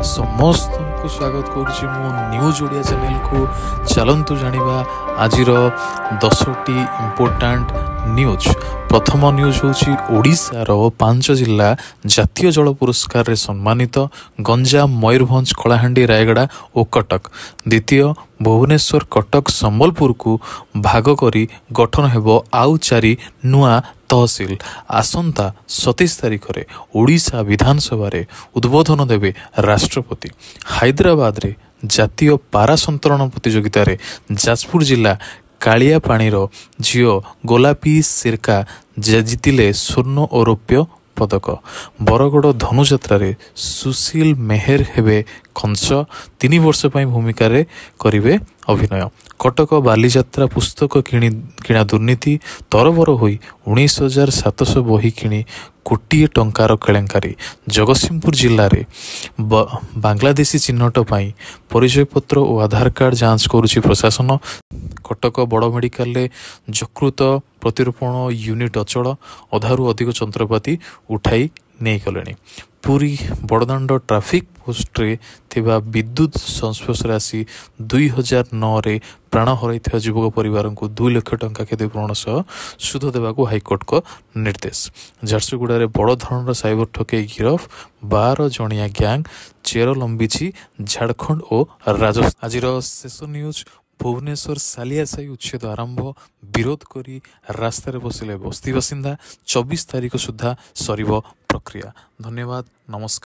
ସମସ୍ତଙ୍କୁ ସ୍ୱାଗତ କରୁଛି ମୁଁ ନ୍ୟୁଜ୍ ଓଡ଼ିଆ ଚ୍ୟାନେଲକୁ। ଚାଲନ୍ତୁ ଜାଣିବା ଆଜିର 10ଟି ଇମ୍ପୋର୍ଟାଣ୍ଟ ନ୍ୟୁଜ୍। ପ୍ରଥମ ନ୍ୟୁଜ୍ ହେଉଛି ଓଡ଼ିଶାର 5 ଜିଲ୍ଲା ଜାତୀୟ ଜଳ ପୁରସ୍କାରରେ ସମ୍ମାନିତ, ଗଞ୍ଜାମ, ମୟୂରଭଞ୍ଜ, କଳାହାଣ୍ଡି, ରାୟଗଡ଼ା ଓ କଟକ। ଦ୍ୱିତୀୟ, ଭୁବନେଶ୍ୱର, କଟକ, ସମ୍ବଲପୁରକୁ ଭାଗ କରି ଗଠନ ହେବ ଆଉ 4 ନୂଆ ତହସିଲ। ଆସନ୍ତା 27 ତାରିଖରେ ଓଡ଼ିଶା ବିଧାନସଭାରେ ଉଦ୍ବୋଧନ ଦେବେ ରାଷ୍ଟ୍ରପତି। ହାଇଦ୍ରାବାଦରେ ଜାତୀୟ ପାରା ସନ୍ତରଣ ପ୍ରତିଯୋଗିତାରେ ଯାଜପୁର ଜିଲ୍ଲା କାଳିଆପାଣିର ଝିଅ ଗୋଲାପୀ ସିର୍କା ଜିତିଲେ ସ୍ୱର୍ଣ୍ଣ ଓ ରୌପ୍ୟ ପଦକ। ବରଗଡ଼ ଧନୁଯାତ୍ରାରେ ସୁଶୀଲ ମେହେର ହେବେ କଂସ, 3 ବର୍ଷ ପାଇଁ ଭୂମିକାରେ କରିବେ ଅଭିନୟ। କଟକ ବାଲିଯାତ୍ରା ପୁସ୍ତକ କିଣା ଦୁର୍ନୀତି, ତରବର ହୋଇ 19,700 ବହି କିଣି କୋଟିଏ ଟଙ୍କାର କେଳେଙ୍କାରୀ। ଜଗତସିଂହପୁର ଜିଲ୍ଲାରେ ବାଂଲାଦେଶୀ ଚିହ୍ନଟ ପାଇଁ ପରିଚୟପତ୍ର ଓ ଆଧାର କାର୍ଡ଼ ଯାଞ୍ଚ କରୁଛି ପ୍ରଶାସନ। କଟକ ବଡ଼ ମେଡ଼ିକାଲରେ ଯକୃତ ପ୍ରତିରୋପଣ ୟୁନିଟ୍ ଅଚଳ, ଅଧାରୁ ଅଧିକ ଯନ୍ତ୍ରପାତି ଉଠାଇ ନେଇଗଲେଣି। ପୁରୀ ବଡ଼ଦାଣ୍ଡ ଟ୍ରାଫିକ୍ ପୋଷ୍ଟରେ ଥିବା ବିଦ୍ୟୁତ ସଂସ୍ପର୍ଶରେ ଆସି 2009ରେ ପ୍ରାଣ ହରାଇଥିବା ଯୁବକ ପରିବାରଙ୍କୁ 2 ଲକ୍ଷ ଟଙ୍କା କ୍ଷତିପୂରଣ ସହ ସୁଧ ଦେବାକୁ ହାଇକୋର୍ଟଙ୍କ ନିର୍ଦ୍ଦେଶ। ଝାରସୁଗୁଡ଼ାରେ ବଡ଼ ଧରଣର ସାଇବର ଠକେଇ ଗିରଫ 12 ଜଣିଆ ଗ୍ୟାଙ୍ଗ, ଚେର ଲମ୍ବିଛି ଝାଡ଼ଖଣ୍ଡ ଓ ରାଜସ୍ଥାନ। ଆଜିର ଶେଷ ନ୍ୟୁଜ୍, ଭୁବନେଶ୍ୱର ସାଲିଆସାହି ଉଚ୍ଛେଦ ଆରମ୍ଭ, ବିରୋଧ କରି ରାସ୍ତାରେ ବସିଲେ ବସ୍ତି ବାସିନ୍ଦା। 24 ତାରିଖ ସୁଦ୍ଧା ସରିବ ପ୍ରକ୍ରିୟା। ଧନ୍ୟବାଦ, ନମସ୍କାର।